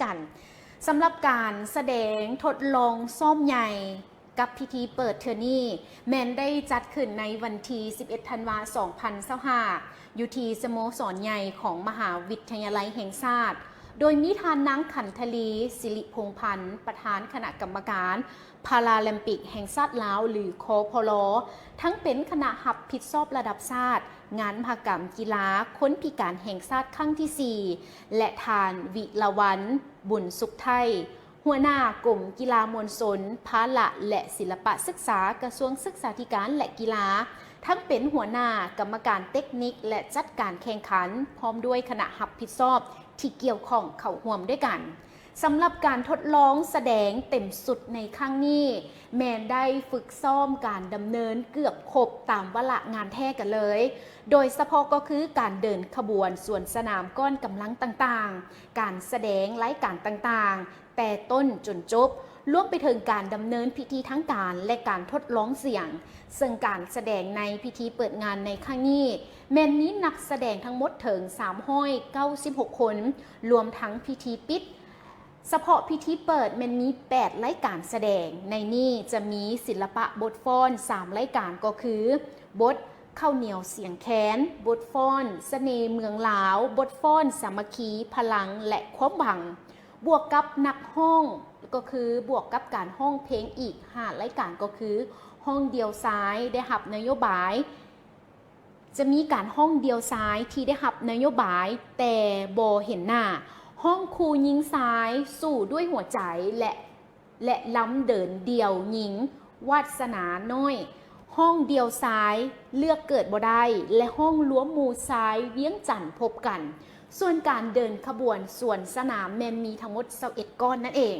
ກັນ. ສຳລັບການສະແດງທົດລອງຊ້ອມໃຫຍ່ ກັບພິທີເປີດເທື່ອນີ້ ແມ່ນໄດ້ຈັດຂຶ້ນໃນວັນທີສິບເອັດ ທັນວາ ສອງພັນຊາວຫ້າ ຢູ່ທີ່ສະໂມສອນໃຫຍ່ຂອງມະຫາວິທະຍາໄລແຫ່ງຊາດ, ໂດຍມີທ່ານນາງ ຂັນທະລີ ສິລິພົງພັນ ປະທານຄະນະກຳມະການພາຣາລິມປິກແຫ່ງຊາດລາວ ຫຼື ຄພລ, ທັງເປັນຄະນະຮັບຜິດຊອບລະດັບຊາດ ງານມະຫະກຳກິລາຄົນພິການແຫ່ງຊາດຄັ້ງທີສີ່ ແລະ ທ່ານ ວິລະວັນ ບຸນສຸກໄທ ຫົວໜ້າກົມກິລາມວນຊົນ, ພາລະ ແລະ ສິລະປະສຶກສາ ກະຊວງສຶກສາທິການ ແລະ ກິລາ, ທັງເປັນຫົວໜ້າກຳມະການເຕັກນິກ ແລະ ຈັດການແຂ່ງຂັນ, ພ້ອມດ້ວຍຄະນະຮັບຜິດຊອບທີ່ກ່ຽວຂ້ອງເຂົ້າຮ່ວມດ້ວຍກັນ. ສຳລັບການທົດລອງສະແດງເຕັມຊຸດໃນຄັ້ງນີ້ ແມ່ນໄດ້ຝຶກຊ້ອມການດຳເນີນເກືອບຄົບຕາມວາລະງານແທ້ກັນເລີຍ, ໂດຍສະເພາະກໍຄືການເດີນຂະບວນສວນສະໜາມກ້ອນກຳລັງຕ່າງໆ, ການສະແດງລາຍການຕ່າງໆ ແຕ່ຕົ້ນຈົນຈົບ, ລວມໄປເຖິງການດຳເນີນພິທີທາງການ ແລະ ການທົດລອງສຽງ, ເຊິ່ງການສະແດງໃນພິທີເປີດງານໃນຄັ້ງນີ້ ແມ່ນມີນັກສະແດງທັງໝົດເຖິງສາມຮ້ອຍເກົ້າສິບຫົກຄົນ, ລວມທັງພິທີປິດ. ສະເພາະພິທີເປີດແມ່ນມີແປດລາຍການສະແດງ, ໃນນີ້ຈະມີສິລະປະບົດຟ້ອນສາມລາຍການ ກໍຄື ບົດເຂົ້າໜຽວສຽງແຄນ, ບົດຟ້ອນສະເໜ່ເມືອງລາວ, ບົດຟ້ອນສາມັກຄີ, ພະລັງ ແລະ ຄວາມຫວັງ. ບວກກັບນັກຮ້ອງ ກໍຄືບວກກັບການຮ້ອງເພງອີກຫ້າລາຍການ ກໍຄື ຮ້ອງດ່ຽວຊາຍໄດ້ຮັບນະໂຍບາຍ, ຈະມີການຮ້ອງດ່ຽວຊາຍທີ່ໄດ້ຮັບນະໂຍບາຍແຕ່ບໍ່ເຫັນໜ້າ, ຮ້ອງຄູ່ຍິງຊາຍສູ້ດ້ວຍຫົວໃຈ ແລະ ແລະ ລຳເດີນດ່ຽວຍິງວາດສະໜານ້ອຍ, ຮ້ອງດ່ຽວຊາຍເລືອກເກີດບໍ່ໄດ້ ແລະ ຮ້ອງລວມໝູ່ຊາຍວຽງຈັນພົບກັນ. ສ່ວນການເດີນຂະບວນສວນສະໜາມແມ່ນມີທັງໝົດຊາວເອັດກ້ອນນັ້ນເອງ.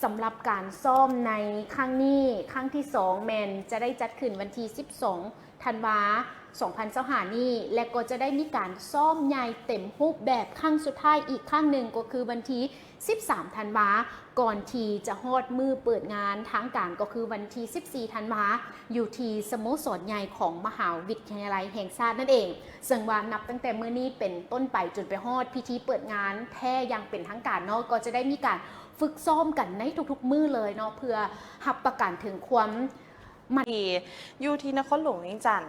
ສຳລັບການຊ້ອມໃນຄັ້ງນີ້, ຄັ້ງທີສອງ ແມ່ນຈະໄດ້ຈັດຂຶ້ນວັນທີສິບສອງ ທັນວາ ສອງພັນຊາວຫ້ານີ້ ແລະ ກໍຈະໄດ້ມີການຊ້ອມໃຫຍ່ເຕັມຮູບແບບຄັ້ງສຸດທ້າຍອີກຄັ້ງໜຶ່ງ ກໍຄືວັນທີສິບສາມ ທັນວາ ກ່ອນທີ່ຈະຮອດມື້ເປີດງານທາງການ ກໍຄືວັນທີສິບສີ່ ທັນວາ ຢູ່ທີ່ສະໂມສອນໃຫຍ່ຂອງມະຫາວິທະຍາໄລແຫ່ງຊາດນັ້ນເອງ. ເຊິ່ງວ່ານັບຕັ້ງແຕ່ມື້ນີ້ເປັນຕົ້ນໄປຈົນໄປຮອດພິທີເປີດງານແທ້ຢ່າງເປັນທາງການເນາະ, ກໍຈະໄດ້ມີການຝຶກຊ້ອມກັນໃນທຸກໆມື້ເລີຍເນາະ ເພື່ອຮັບປະກັນເຖິງຄວາມ ທີ່ຢູ່ທີ່ນະຄອນຫຼວງວຽງຈັນ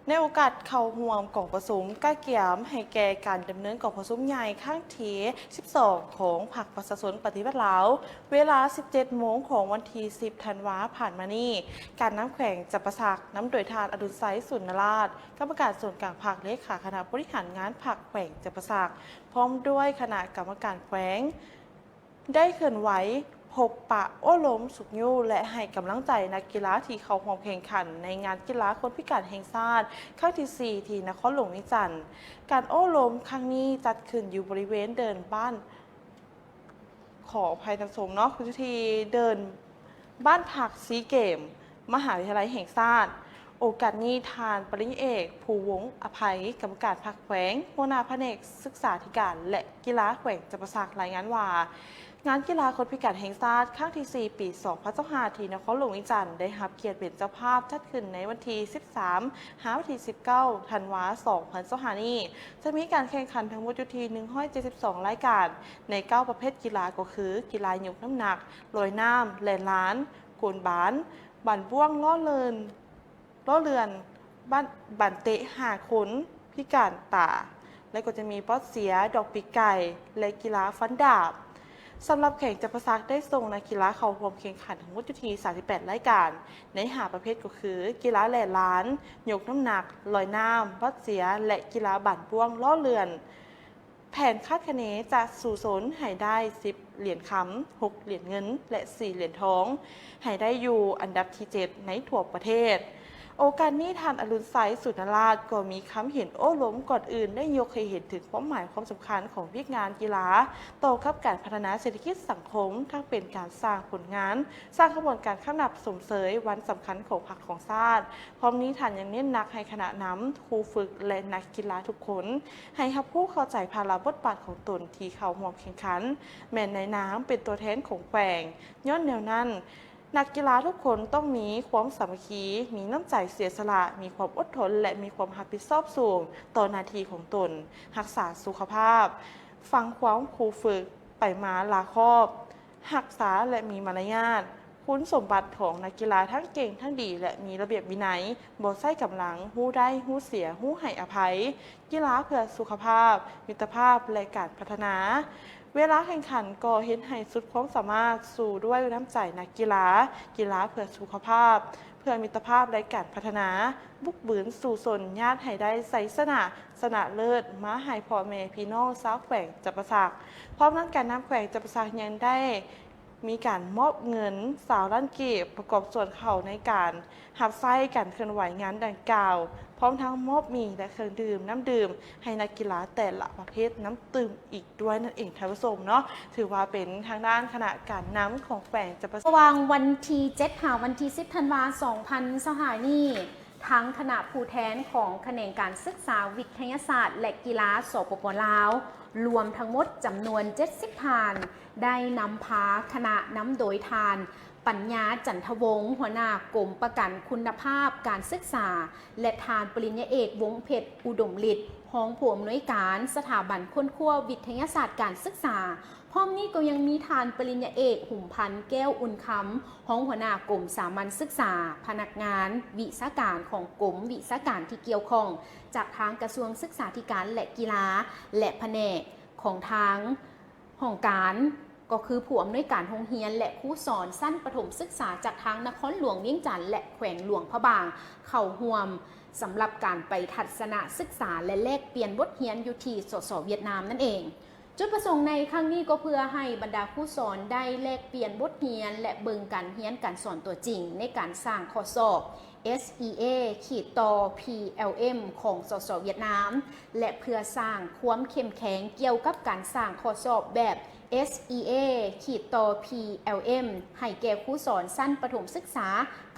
ໃນໂອກາດເຂົ້າຮ່ວມກອງປະຊຸມກະກຽມໃຫ້ແກ່ການດຳເນີນກອງປະຊຸມໃຫຍ່ຄັ້ງທີສິບສອງ ຂອງພັກປະຊາຊົນປະຕິວັດລາວ ເວລາສິບເຈັດໂມງຂອງວັນທີສິບ ທັນວາ ຜ່ານມານີ້, ການນຳແຂວງຈຳປາສັກ ນຳໂດຍທ່ານ ອະດຸນໄຊ ສຸນນະລາດ ກຳມະການສູນກາງພັກ, ເລຂາຄະນະບໍລິຫານງານພັກແຂວງຈຳປາສັກ ພ້ອມດ້ວຍຄະນະກຳມະການແຂວງ ໄດ້ເຄື່ອນໄຫວພົບປະໂອ້ລົມຊຸກຍູ້ ແລະ ໃຫ້ກຳລັງໃຈນັກກິລາທີ່ເຂົ້າຮ່ວມແຂ່ງຂັນໃນງານກິລາຄົນພິການແຫ່ງຊາດຄັ້ງທີສີ່ ທີ່ນະຄອນຫຼວງວຽງຈັນ. ການໂອ້ລົມຄັ້ງນີ້ຈັດຂຶ້ນຢູ່ບໍລິເວນເດີ່ນບ້ານ, ຂໍອະໄພທ່ານຜູ້ຊົມເນາະ, ຢູ່ທີ່ເດີ່ນ ບ້ານພັກຊີເກມ ມະຫາວິທະຍາໄລແຫ່ງຊາດ. ໂອກາດນີ້ ທ່ານ ປະລິນຍາເອກ ພູວົງອະໄພ ກຳມະການພັກແຂວງ, ຫົວໜ້າພະແນກສຶກສາທິການ ແລະ ກິລາແຂວງຈຳປາສັກ ລາຍງານວ່າ ງານກິລາຄົນພິການແຫ່ງຊາດຄັ້ງທີສີ່ ປີສອງພັນຊາວຫ້າ ທີ່ນະຄອນຫຼວງວຽງຈັນ ໄດ້ຮັບກຽດເປັນເຈົ້າພາບຈັດຂຶ້ນໃນວັນທີສິບສາມ ຫາວັນທີສິບເກົ້າ ທັນວາ ສອງພັນຊາວຫ້ານີ້ ຈະມີການແຂ່ງຂັນທັງໝົດຢູ່ທີ່ໜຶ່ງຮ້ອຍເຈັດສິບສອງລາຍການ ໃນເກົ້າປະເພດກິລາ ກໍຄື ກິລາຍົກນ້ຳໜັກ, ລອຍນ້ຳ, ແລ່ນລານ, ໂກນບານ, ບານບ້ວງ, ລໍ້ເລີນ, ລໍ້ເລື່ອນ, ບານ, ບານເຕະຫ້າຄົນ, ພິການຕາ, ແລະ ກໍຈະມີປອດເຊຍ, ດອກປີກໄກ່ ແລະ ກິລາຟັນດາບ. ສຳລັບແຂວງຈຳປາສັກໄດ້ສົ່ງນັກກິລາເຂົ້າຮ່ວມແຂ່ງຂັນທັງໝົດຢູ່ທີ່ສາມສິບແປດລາຍການ ໃນຫ້າປະເພດກໍຄື ກິລາແລ່ນລານ, ຍົກນ້ຳໜັກ, ລອຍນ້ຳ, ປອດເຊຍ ແລະ ກິລາບານບ້ວງ, ລໍ້ເລື່ອນ. ແຜນຄາດຄະເນຈະສູ້ຊົນໃຫ້ໄດ້ສິບຫຼຽນຄຳ, ຫົກຫຼຽນເງິນ ແລະ ສີ່ຫຼຽນທອງ, ໃຫ້ໄດ້ຢູ່ອັນດັບທີເຈັດໃນທົ່ວປະເທດ. ໂອກາດນີ້ ທ່ານ ອະລຸນໄຊ ສຸນນະລາດ ກໍມີຄຳເຫັນໂອ້ລົມ. ກ່ອນອື່ນໄດ້ຍົກໃຫ້ເຫັນເຖິງຄວາມໝາຍຄວາມສຳຄັນຂອງວຽກງານກິລາຕໍ່ກັບການພັດທະນາເສດຖະກິດສັງຄົມ, ທັງເປັນການສ້າງຜົນງານ, ສ້າງຂະບວນການຄ້ຳນັບຊົມເຊີຍວັນສຳຄັນຂອງພັກຂອງຊາດ. ພ້ອມນີ້ທ່ານຍັງເນັ້ນໜັກໃຫ້ຄະນະນຳ, ຄູຝຶກ ແລະ ນັກກິລາທຸກຄົນ ໃຫ້ຮັບຮູ້ເຂົ້າໃຈພາລະບົດບາດຂອງຕົນທີ່ເຂົ້າຮ່ວມແຂ່ງຂັນ ແມ່ນໃນນາມເປັນຕົວແທນຂອງແຂວງ. ຍ້ອນແນວນັ້ນ, ນັກກິລາທຸກຄົນຕ້ອງມີຄວາມສາມັກຄີ, ມີນ້ຳໃຈເສຍສະຫຼະ, ມີຄວາມອົດທົນ ແລະ ມີຄວາມຮັບຜິດຊອບສູງຕໍ່ໜ້າທີ່ຂອງຕົນ, ຮັກສາສຸຂະພາບ, ຟັງຄວາມຄູຝຶກ, ໄປມາລາຄອບ, ຮັກສາ ແລະ ມີມາລະຍາດ. ຄຸນສົມບັດຂອງນັກກິລາທັງເກັ່ງທັງດີ ແລະ ມີລະບຽບວິໄນ, ບໍ່ໃຊ້ກຳລັງ, ຮູ້ໄດ້ຮູ້ເສຍ, ຮູ້ໃຫ້ອະໄພ. ກິລາເພື່ອສຸຂະພາບ, ມິດຕະພາບ ແລະ ການພັດທະນາ. ເວລາແຂ່ງຂັນກໍເຮັດໃຫ້ສຸດຄວາມສາມາດ, ສູ້ດ້ວຍນ້ຳໃຈນັກກິລາ. ກິລາເພື່ອສຸຂະພາບ, ເພື່ອມິດຕະພາບ ແລະ ການພັດທະນາ. ບຸກບືນສູ້ຊົນ, ຍາດໃຫ້ໄດ້ໄຊຊະນະ, ຊະນະເລີດ ມາໃຫ້ພໍ່ແມ່ພີ່ນ້ອງຊາວແຂວງຈຳປາສັກ. ພ້ອມນັ້ນ, ການນຳແຂວງຈຳປາສັກຍັງໄດ້ ມີການມອບເງິນຊາວລ້ານກີບ ປະກອບສ່ວນເຂົ້າໃນການຮັບໃຊ້ການເຄື່ອນໄຫວງານດັ່ງກ່າວ, ພ້ອມທັງມອບໝີ່ ແລະ ເຄື່ອງດື່ມ, ນ້ຳດື່ມ ໃຫ້ນັກກິລາແຕ່ລະປະເພດນຳຕື່ມອີກດ້ວຍນັ້ນເອງ ທ່ານຜູ້ຊົມເນາະ. ຖືວ່າເປັນທາງດ້ານຄະນະການນຳຂອງແຂວງຈຳປາສັກ. ລະຫວ່າງວັນທີເຈັດ ຫາວັນທີສິບ ທັນວາ ສອງພັນຊາວຫ້ານີ້, ທາງຄະນະຜູ້ແທນຂອງຂະແໜງການສຶກສາວິທະຍາສາດ ແລະ ກິລາ ສປປ ລາວ ລວມທັງໝົດຈຳນວນເຈັດສິບທ່ານ ໄດ້ນຳພາຄະນະນຳໂດຍທ່ານ ປັນຍາ ຈັນທະວົງ ຫົວໜ້າກົມປະກັນຄຸນນະພາບການສຶກສາ ແລະ ທ່ານປະລິນຍາເອກ ວົງເພັດ ອຸດົມລິດ ຮອງຜູ້ອຳນວຍການສະຖາບັນຄົ້ນຄວ້າວິທະຍາສາດການສຶກສາ. ພ້ອມນີ້ກໍຍັງມີທ່ານປະລິນຍາເອກ ຫຸມພັນ ແກ້ວອຸ່ນຄຳ ຮອງຫົວໜ້າກົມສາມັນສຶກສາ, ພະນັກງານວິຊາການຂອງກົມວິຊາການທີ່ກ່ຽວຂ້ອງ ຈາກທາງກະຊວງສຶກສາທິການ ແລະ ກິລາ ແລະ ພະແນກຂອງທາງຫ້ອງການ ກໍຄືຜູ້ອຳນວຍການໂຮງຮຽນ ແລະ ຄູສອນຊັ້ນປະຖົມສຶກສາຈາກທາງນະຄອນຫຼວງວຽງຈັນ ແລະ ແຂວງຫຼວງພະບາງ ເຂົ້າຮ່ວມ ສຳລັບການໄປທັດສະນະສຶກສາ ແລະ ແລກປ່ຽນບົດຮຽນຢູ່ທີ່ ສສ ຫວຽດນາມນັ້ນເອງ. ຈຸດປະສົງໃນຄັ້ງນີ້ກໍເພື່ອໃຫ້ບັນດາຄູສອນໄດ້ແລກປ່ຽນບົດຮຽນ ແລະ ເບິ່ງການຮຽນການສອນຕົວຈິງໃນການສ້າງຂໍ້ສອບ ເອສອີເອ ຂີດຕໍ່ ພີແອລເອັມ ຂອງ ສສ ຫວຽດນາມ ແລະ ເພື່ອສ້າງຄວາມເຂັ້ມແຂງກ່ຽວກັບການສ້າງຂໍ້ສອບແບບ ເອສອີເອ ຂີດຕໍ່ ພີແອລເອັມ ໃຫ້ແກ່ຄູສອນຊັ້ນປະຖົມສຶກສາ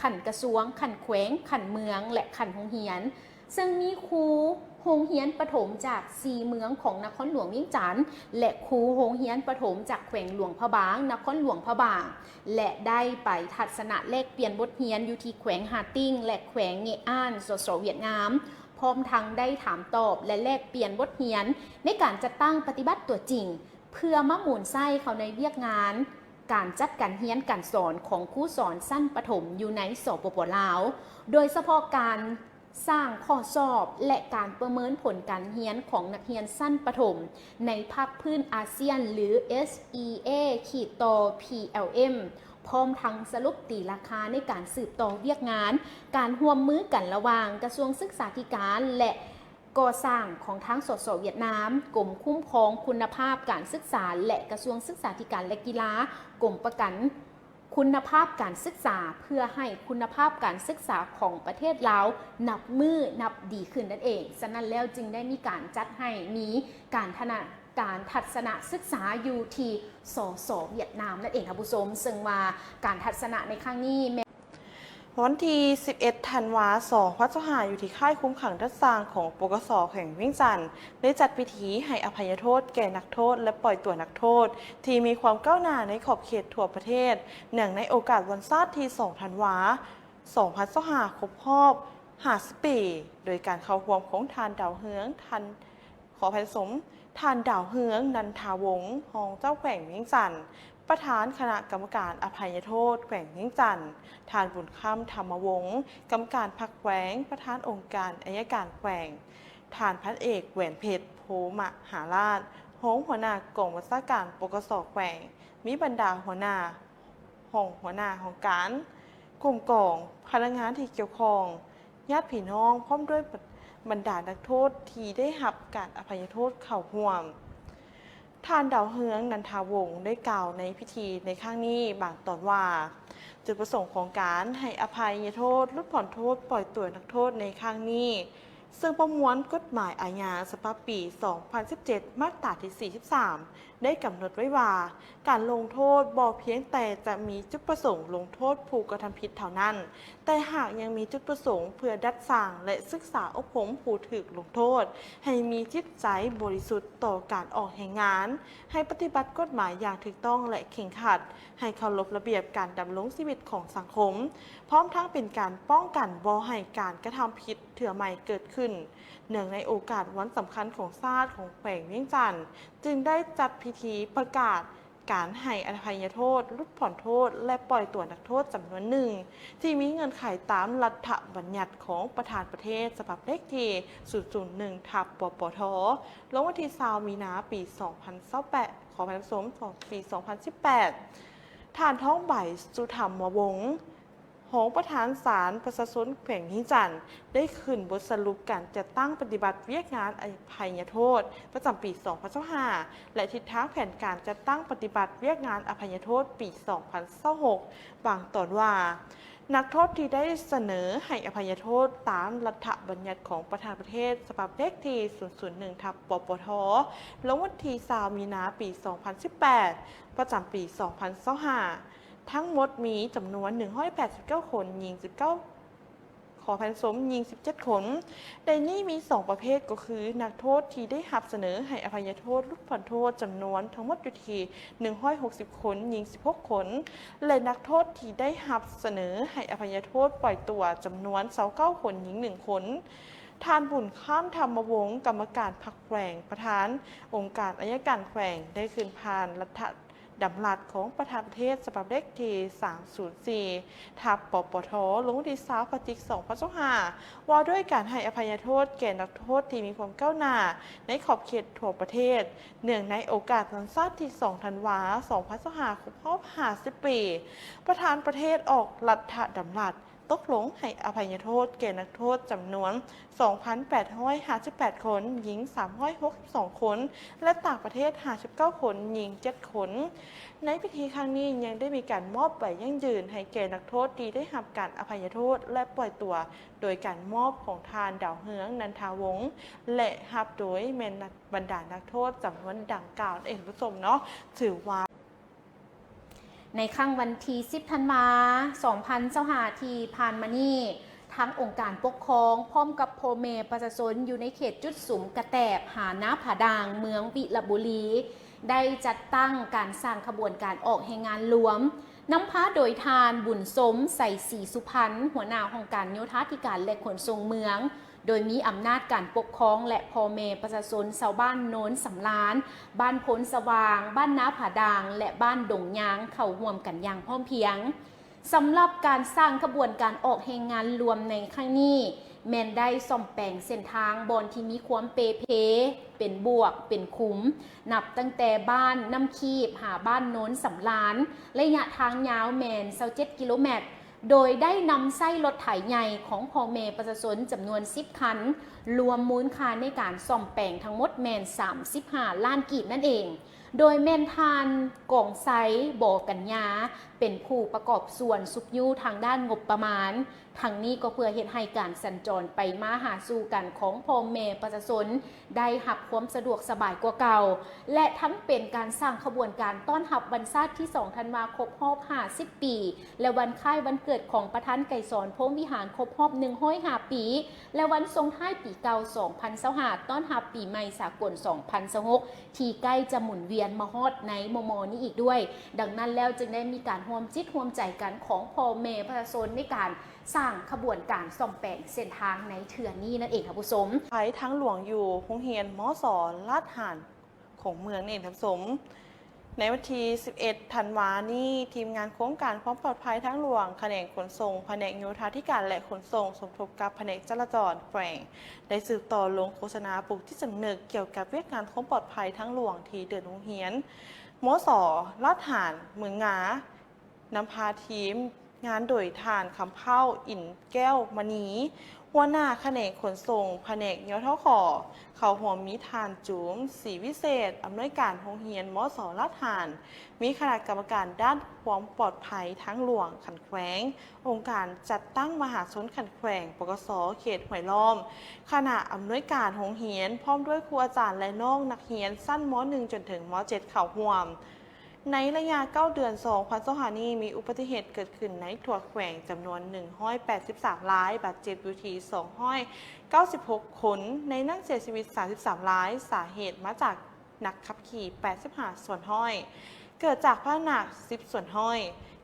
ຂັ້ນກະຊວງ, ຂັ້ນແຂວງ, ຂັ້ນເມືອງ ແລະ ຂັ້ນໂຮງຮຽນ, ເຊິ່ງມີຄູໂຮງຮຽນປະຖົມຈາກສີ່ເມືອງຂອງນະຄອນຫຼວງວຽງຈັນ ແລະ ຄູໂຮງຮຽນປະຖົມຈາກແຂວງຫຼວງພະບາງ, ນະຄອນຫຼວງພະບາງ ແລະ ໄດ້ໄປທັດສະນະແລກປ່ຽນບົດຮຽນຢູ່ທີ່ແຂວງຮາຕິງ ແລະ ແຂວງເງະອານ ສສ ຫວຽດນາມ, ພ້ອມທັງໄດ້ຖາມຕອບ ແລະ ແລກປ່ຽນບົດຮຽນໃນການຈັດຕັ້ງປະຕິບັດຕົວຈິງ ເພື່ອມາໝູນໃຊ້ເຂົ້າໃນວຽກງານການຈັດການຮຽນການສອນຂອງຄູສອນຊັ້ນປະຖົມຢູ່ໃນ ສປປ ລາວ, ໂດຍສະເພາະການສ້າງຂໍ້ສອບ ແລະ ການປະເມີນຜົນການຮຽນຂອງນັກຮຽນຊັ້ນປະຖົມໃນພາກພື້ນອາຊຽນ ຫຼື ເອສອີເອ ຂີດຕໍ່ ພີແອລເອັມ ພ້ອມທັງສະຫຼຸບຕີລາຄາໃນການສືບຕໍ່ວຽກງານການຮ່ວມມືກັນລະຫວ່າງກະຊວງສຶກສາທິການ ແລະ ກໍ່ສ້າງຂອງທາງ ສສ ຫວຽດນາມ, ກົມຄຸ້ມຄອງຄຸນນະພາບການສຶກສາ ແລະ ກະຊວງສຶກສາທິການ ແລະ ກິລາ, ກົມປະກັນຄຸນນະພາບການສຶກສາ ເພື່ອໃຫ້ຄຸນນະພາບການສຶກສາຂອງປະເທດລາວນັບມື້ນັບດີຂຶ້ນນັ້ນເອງ. ສະນັ້ນແລ້ວຈຶ່ງໄດ້ມີການຈັດໃຫ້ມີການທະນະ ການທັດສະນະສຶກສາຢູ່ທີ່ ສສ ຫວຽດນາມນັ້ນເອງ ທ່ານຜູ້ຊົມ, ເຊິ່ງວ່າການທັດສະນະໃນຄັ້ງນີ້ແມ່ນ ວັນທີສິບເອັດ ທັນວາ ສອງພັນຊາວຫ້າ ຢູ່ທີ່ຄ້າຍຄຸມຂັງດັດສ້າງຂອງ ປກສ ແຂວງວຽງຈັນ ໄດ້ຈັດພິທີໃຫ້ອະໄພຍະໂທດແກ່ນັກໂທດ ແລະ ປ່ອຍຕົວນັກໂທດ ທີ່ມີຄວາມກ້າວໜ້າໃນຂອບເຂດທົ່ວປະເທດ ເນື່ອງໃນໂອກາດວັນຊາດທີສອງ ທັນວາ ສອງພັນຊາວຫ້າ ຄົບຮອບຫ້າສິບປີ, ໂດຍການເຂົ້າຮ່ວມຂອງທ່ານ ດາວເຮືອງ ທ່ານ ຂໍອະໄພ ສົມ ທ່ານ ດາວເຮືອງ ນັນທາວົງ ຮອງເຈົ້າແຂວງວຽງຈັນ, ປະທານຄະນະກຳມະການອະໄພຍະໂທດແຂວງວຽງຈັນ, ທ່ານ ບຸນຄຳ ທຳມະວົງ ກຳມະການພັກແຂວງ, ປະທານອົງການໄອຍະການແຂວງ, ທ່ານ ພັນເອກ ແຫວນເພັດ ໂພມະຫາລາດ ຮອງຫົວໜ້າກອງບັນຊາການ ປກສ ແຂວງ, ມີບັນດາຫົວໜ້າຫ້ອງ, ຫົວໜ້າຫ້ອງການ, ກົມກອງ, ພະນັກງານທີ່ກ່ຽວຂ້ອງ, ຍາດພີ່ນ້ອງ ພ້ອມດ້ວຍບັນດານັກໂທດທີ່ໄດ້ຮັບການອະໄພຍະໂທດເຂົ້າຮ່ວມ. ທ່ານ ດາວເຮືອງ ນັນທາວົງ ໄດ້ກ່າວໃນພິທີໃນຄັ້ງນີ້ບາງຕອນວ່າ, ຈຸດປະສົງຂອງການໃຫ້ອະໄພຍະໂທດ, ຫຼຸດຜ່ອນໂທດ, ປ່ອຍຕົວນັກໂທດໃນຄັ້ງນີ້ ເຊິ່ງປະມວນກົດໝາຍອາຍາສະບັບປີສອງພັນສິບເຈັດ ມາດຕາທີສີ່ສິບສາມ ໄດ້ກຳນົດໄວ້ວ່າ ການລົງໂທດບໍ່ພຽງແຕ່ຈະມີຈຸດປະສົງລົງໂທດຜູ້ກະທຳຜິດເທົ່ານັ້ນ, ແຕ່ຫາກຍັງມີຈຸດປະສົງເພື່ອດັດສ້າງ ແລະ ສຶກສາອົບຮົມຜູ້ຖືກລົງໂທດ ໃຫ້ມີຈິດໃຈບໍລິສຸດຕໍ່ການອອກແຮງງານ, ໃຫ້ປະຕິບັດກົດໝາຍຢ່າງຖືກຕ້ອງ ແລະ ເຄັ່ງຄັດ, ໃຫ້ເຄົາລົບລະບຽບການດຳລົງຊີວິດຂອງສັງຄົມ, ພ້ອມທັງເປັນການປ້ອງກັນບໍ່ໃຫ້ການກະທຳຜິດເທື່ອໃໝ່ເກີດຂຶ້ນ. ເນື່ອງໃນໂອກາດວັນສຳຄັນຂອງຊາດຂອງແຂວງວຽງຈັນ ຈຶ່ງໄດ້ຈັດພິທີປະກາດ ການໃຫ້ອະໄພຍະໂທດ, ຫຼຸດຜ່ອນໂທດ ແລະ ປ່ອຍຕົວນັກໂທດຈຳນວນໜຶ່ງ ທີ່ມີເງື່ອນໄຂຕາມລັດຖະບັນຍັດຂອງປະທານປະເທດ ສະບັບເລກທີສູນສູນໜຶ່ງ ທັບ ປປທ ລົງວັນທີຊາວ ມີນາ ປີສອງພັນຊາວແປດ ຂໍອະໄພທ່ານຜູ້ຊົມ ປີສອງພັນສິບແປດ. ທ່ານ ທອງໃບ ສຸທຳມະວົງ ຮອງປະທານສານປະຊາຊົນແຂວງວຽງຈັນ ໄດ້ຂຶ້ນບົດສະຫຼຸບການຈັດຕັ້ງປະຕິບັດວຽກງານອະໄພຍະໂທດປະຈຳປີສອງພັນຊາວຫ້າ ແລະ ທິດທາງແຜນການຈັດຕັ້ງປະຕິບັດວຽກງານອະໄພຍະໂທດປີສອງພັນຊາວຫົກ ບາງຕອນວ່າ ນັກໂທດທີ່ໄດ້ສະເໜີໃຫ້ອະໄພຍະໂທດຕາມລັດຖະບັນຍັດຂອງປະທານປະເທດ ສະບັບເລກທີສູນສູນໜຶ່ງ ທັບ ປປທ ລົງວັນທີຊາວ ມີນາ ປີສອງພັນສິບແປດ ປະຈຳປີສອງພັນຊາວຫ້າ ທັງໝົດມີຈຳນວນໜຶ່ງຮ້ອຍແປດສິບເກົ້າຄົນ, ຍິງສິບເກົ້າ ຂໍອະໄພທ່ານຜູ້ຊົມ, ຍິງສິບເຈັດຄົນ. ໃນນີ້ມີສອງປະເພດ ກໍຄືນັກໂທດທີ່ໄດ້ຮັບສະເໜີໃຫ້ອະໄພຍະໂທດ, ຫຼຸດຜ່ອນໂທດ ຈຳນວນທັງໝົດຢູ່ທີ່ໜຶ່ງຮ້ອຍຫົກສິບຄົນ, ຍິງສິບຫົກຄົນ ແລະ ນັກໂທດທີ່ໄດ້ຮັບສະເໜີໃຫ້ອະໄພຍະໂທດປ່ອຍຕົວ ຈຳນວນຊາວເກົ້າຄົນ, ຍິງໜຶ່ງຄົນ. ທ່ານ ບຸນຄ້າມ ທຳມະວົງ ກຳມະການພັກແຂວງ, ປະທານອົງການໄອຍະການແຂວງ ໄດ້ຂຶ້ນຜ່ານລັດຖະ ດຳລັດຂອງປະທານປະເທດ ສະບັບເລກທີສາມສູນສີ່ ທັບ ປປທ ລົງວັນທີຊາວ ພະຈິກ ສອງພັນຊາວຫ້າ ວ່າດ້ວຍການໃຫ້ອະໄພຍະໂທດແກ່ນັກໂທດທີ່ມີຄວາມກ້າວໜ້າໃນຂອບເຂດທົ່ວປະເທດ ເນື່ອງໃນໂອກາດວັນຊາດທີສອງ ທັນວາ ສອງພັນຊາວຫ້າ ຄົບຮອບຫ້າສິບປີ. ປະທານປະເທດອອກລັດຖະດຳລັດ ຕົກລົງໃຫ້ອະໄພຍະໂທດແກ່ນັກໂທດຈຳນວນສອງພັນແປດຮ້ອຍຫ້າສິບແປດຄົນ, ຍິງສາມຮ້ອຍຫົກສິບສອງຄົນ ແລະ ຕ່າງປະເທດຫ້າສິບເກົ້າຄົນ, ຍິງເຈັດຄົນ. ໃນພິທີຄັ້ງນີ້ຍັງໄດ້ມີການມອບໃບຢັ້ງຢືນໃຫ້ແກ່ນັກໂທດທີ່ໄດ້ຮັບການອະໄພຍະໂທດ ແລະ ປ່ອຍຕົວ ໂດຍການມອບຂອງທ່ານ ດາວເຮືອງ ນັນທາວົງ ແລະ ຮັບໂດຍແມ່ນນັກ ບັນດານັກໂທດຈຳນວນດັ່ງກ່າວນັ້ນເອງ ທ່ານຜູ້ຊົມເນາະ. ຖືວ່າ ໃນຄ່ຳວັນທີສິບ ທັນວາ ສອງພັນຊາວຫ້າ ທີ່ຜ່ານມານີ້, ທາງອົງການປົກຄອງ ພ້ອມກັບພໍ່ແມ່ປະຊາຊົນຢູ່ໃນເຂດຈຸດສຸມກະແຕບ ຫານາຜາດ່າງ ເມືອງວິລະບູລີ ໄດ້ຈັດຕັ້ງການສ້າງຂະບວນການອອກແຮງງານລວມ ນຳພາໂດຍທ່ານ ບຸນຊົມ ໄຊສີສຸພັນ ຫົວໜ້າຫ້ອງການໂຍທາທິການ ແລະ ຂົນສົ່ງເມືອງ ໂດຍມີອຳນາດການປົກຄອງ ແລະ ພໍ່ແມ່ປະຊາຊົນຊາວບ້ານໂນນສຳລານ, ບ້ານໂພນສະຫວ່າງ, ບ້ານນາຜາດ່າງ ແລະ ບ້ານດົງຍາງ ເຂົ້າຮ່ວມກັນຢ່າງພ້ອມພຽງ. ສຳລັບການສ້າງຂະບວນການອອກແຮງງານລວມໃນຄັ້ງນີ້ ແມ່ນໄດ້ສ້ອມແປງເສັ້ນທາງບ່ອນທີ່ມີຄວາມເປ່ເພ, ເປັນບວກ, ເປັນຂຸມ, ນັບຕັ້ງແຕ່ບ້ານນ້ຳຄີບຫາບ້ານໂນນສຳລານ, ໄລຍະທາງຍາວແມ່ນຊາວເຈັດກິໂລແມັດ. ໂດຍໄດ້ນຳໃຊ້ລົດໄຖໃຫຍ່ຂອງພໍ່ແມ່ປະຊາຊົນຈຳນວນສິບຄັນ, ລວມມູນຄ່າໃນການສ້ອມແປງທັງໝົດແມ່ນສາມສິບຫ້າລ້ານກີບນັ້ນເອງ. ໂດຍແມ່ນທ່ານ ກອງໄຊ ບໍ່ກັນຍາ ເປັນຜູ້ປະກອບສ່ວນຊຸກຍູ້ທາງດ້ານງົບປະມານ. ທັງນີ້ກໍເພື່ອເຮັດໃຫ້ການສັນຈອນໄປມາຫາສູ່ກັນຂອງພໍ່ແມ່ປະຊາຊົນ ໄດ້ຮັບຄວາມສະດວກສະບາຍກວ່າເກົ່າ ແລະ ທັງເປັນການສ້າງຂະບວນການຕ້ອນຮັບວັນຊາດທີສອງ ທັນວາ ຄົບຮອບຫ້າສິບປີ ແລະ ວັນຄ້າຍວັນເກີດຂອງປະທານໄກສອນ ພົມວິຫານ ຄົບຮອບໜຶ່ງຮ້ອຍຫ້າປີ ແລະ ວັນສົ່ງທ້າຍປີເກົ່າ ສອງພັນຊາວຫ້າ ຕ້ອນຮັບປີໃໝ່ສາກົນ ສອງພັນຊາວຫົກ ທີ່ໃກ້ຈະໝູນວຽນມາຮອດໃນມໍ່ໆນີ້ອີກດ້ວຍ. ດັ່ງນັ້ນແລ້ວ ຈຶ່ງໄດ້ມີການຮ່ວມຈິດຮ່ວມໃຈກັນຂອງພໍ່ແມ່ປະຊາຊົນ ໃນການສ້າງຂະບວນການສ້ອມແປງເສັ້ນທາງໃນເທື່ອນີ້ນັ້ນເອງ ທ່ານຜູ້ຊົມ. ໄພທາງຫຼວງຢູ່ໂຮງຮຽນ ມສ ລາດຫານ ຂອງເມືອງນີ້ ທ່ານຜູ້ຊົມ. ໃນວັນທີສິບເອັດ ທັນວານີ້, ທີມງານໂຄງການຄວາມປອດໄພທາງຫຼວງ ຂະແໜງຂົນສົ່ງ ພະແນກໂຍທາທິການ ແລະ ຂົນສົ່ງ ສົມທົບກັບພະແນກຈະລາຈອນແຂວງ ໄດ້ສືບຕໍ່ລົງໂຄສະນາປຸກຈິດສຳນຶກກ່ຽວກັບວຽກງານຄວາມປອດໄພທາງຫຼວງທີ່ເດີ່ນໂຮງຮຽນ ມສ ລາດຫານ ເມືອງງາ. ນຳພາທີມງານໂດຍທ່ານ ຄຳເພົ້າ ອິນແກ້ວມະນີ ຫົວໜ້າຂະແໜງຂົນສົ່ງ ພະແນກ ຍທຂ ເຂົ້າຮ່ວມມີທ່ານ ຈູມ ສີວິເສດ ອຳນວຍການໂຮງຮຽນ ມສ ລາດຫານ, ມີຄະນະກຳມະການດ້ານຄວາມປອດໄພທາງຫຼວງຂັ້ນແຂວງ, ອົງການຈັດຕັ້ງມະຫາຊົນຂັ້ນແຂວງ ປກສ ເຂດຫ້ວຍລ້ອມ, ຄະນະອຳນວຍການໂຮງຮຽນ ພ້ອມດ້ວຍຄູອາຈານ ແລະ ນ້ອງນັກຮຽນຊັ້ນ ມ.ໜຶ່ງ ຈົນເຖິງ ມ.ເຈັດ ເຂົ້າຮ່ວມ. ໃນໄລຍະເກົ້າເດືອນ ສອງພັນຊາວຫ້ານີ້ ມີອຸບັດຕິເຫດເກີດຂຶ້ນໃນທົ່ວແຂວງຈຳນວນໜຶ່ງຮ້ອຍແປດສິບສາມລາຍ, ບາດເຈັບຢູ່ທີ່ສອງຮ້ອຍເກົ້າສິບຫົກຄົນ, ໃນນັ້ນເສຍຊີວິດສາມສິບສາມລາຍ, ສາເຫດມາຈາກນັກຂັບຂີ່ແປດສິບຫ້າສ່ວນຮ້ອຍ, ເກີດຈາກພາຫະນະສິບສ່ວນຮ້ອຍ,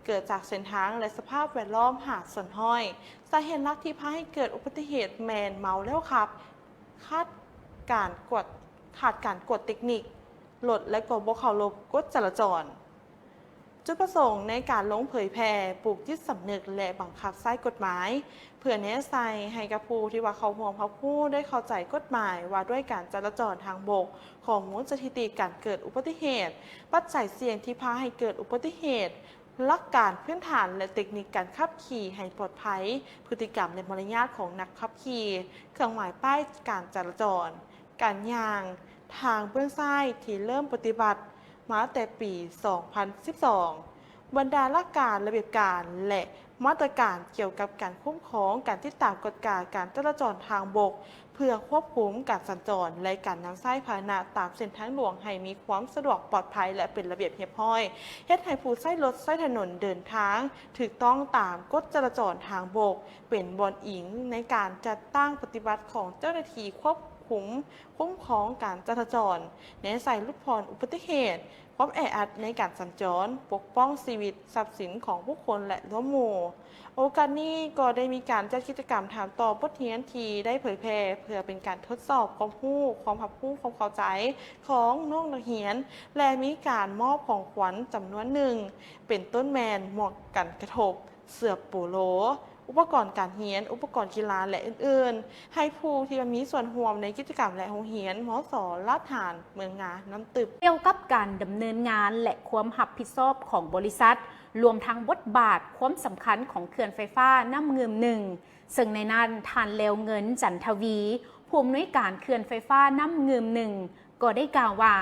ເກີດຈາກເສັ້ນທາງ ແລະ ສະພາບແວດລ້ອມຫ້າສ່ວນຮ້ອຍ. ສາເຫດຫຼັກທີ່ພາໃຫ້ເກີດອຸບັດຕິເຫດແມ່ນເມົາແລ້ວຂັບ, ຂາດການກວດ, ຂາດການກວດເຕັກນິກ ລົດ ແລະ ກໍບໍ່ເຄົາລົບກົດຈະລາຈອນ. ຈຸດປະສົງໃນການລົງເຜີຍແຜ່, ປູກຈິດສຳນຶກ ແລະ ບັງຄັບໃຊ້ກົດໝາຍ ເພື່ອແນໃສ່ໃຫ້ກັບຜູ້ທີ່ວ່າເຂົ້າຮ່ວມຮັບຮູ້ໄດ້ເຂົ້າໃຈກົດໝາຍວ່າດ້ວຍການຈະລາຈອນທາງບົກ, ຂໍ້ມູນສະຖິຕິການເກີດອຸບັດຕິເຫດ, ປັດໄຈສ່ຽງທີ່ພາໃຫ້ເກີດອຸບັດຕິເຫດ, ຫຼັກການພື້ນຖານ ແລະ ເຕັກນິກການຂັບຂີ່ໃຫ້ປອດໄພ, ພຶດຕິກຳ ແລະ ມາລະຍາດຂອງນັກຂັບຂີ່, ເຄື່ອງໝາຍປ້າຍການຈະລາຈອນ, ການຍ່າງທາງເບື້ອງຊ້າຍທີ່ເລີ່ມປະຕິບັດມາແຕ່ປີສອງພັນສິບສອງ, ບັນດາຫຼັກການ, ລະບຽບການ ແລະ ມາດຕະການກ່ຽວກັບການຄຸ້ມຄອງ, ການຕິດຕາມກວດກາການຈະລາຈອນທາງບົກ ເພື່ອຄວບຄຸມການສັນຈອນ ແລະ ການນຳໃຊ້ພາຫະນະຕາມເສັ້ນທາງຫຼວງໃຫ້ມີຄວາມສະດວກ, ປອດໄພ ແລະ ເປັນລະບຽບຮຽບຮ້ອຍ, ເຮັດໃຫ້ຜູ້ໃຊ້ລົດໃຊ້ຖະໜົນເດີນທາງຖືກຕ້ອງຕາມກົດຈະລາຈອນທາງບົກ, ເປັນບ່ອນອີງໃນການຈັດຕັ້ງປະຕິບັດຂອງເຈົ້າໜ້າທີ່ຄວບຄຸມ ຄຸ້ມຄອງການຈະລາຈອນ, ແນໃສ່ຫຼຸດຜ່ອນອຸບັດຕິເຫດ, ຄວາມແອອັດໃນການສັນຈອນ, ປົກປ້ອງຊີວິດ, ຊັບສິນຂອງບຸກຄົນ ແລະ ລວມໝູ່. ໂອກາດນີ້ກໍໄດ້ມີການຈັດກິດຈະກຳຖາມຕອບບົດຮຽນທີ່ໄດ້ເຜີຍແຜ່ ເພື່ອເປັນການທົດສອບຄວາມຮູ້, ຄວາມຮັບຮູ້, ຄວາມເຂົ້າໃຈຂອງນ້ອງນັກຮຽນ ແລະ ມີການມອບຂອງຂວັນຈຳນວນໜຶ່ງ ເປັນຕົ້ນແມ່ນໝວກກັນກະທົບ, ເສື້ອໂປໂລ, ອຸປະກອນການຮຽນ, ອຸປະກອນກິລາ ແລະ ອື່ນໆ ໃຫ້ຜູ້ທີ່ມາມີສ່ວນຮ່ວມໃນກິດຈະກຳ ແລະ ໂຮງຮຽນ ມສ ລາດຫານ ເມືອງງານ້ຳຕຶບ. ກ່ຽວກັບການດຳເນີນງານ ແລະ ຄວາມຮັບຜິດຊອບຂອງບໍລິສັດ, ລວມທັງບົດບາດ, ຄວາມສຳຄັນຂອງເຂື່ອນໄຟຟ້ານ້ຳງື່ມໜຶ່ງ, ເຊິ່ງໃນນັ້ນ ທ່ານ ແລວເງິນ ຈັນທະວີ, ຜູ້ອຳນວຍການເຂື່ອນໄຟຟ້ານ້ຳງື່ມໜຶ່ງ ກໍໄດ້ກ່າວວ່າ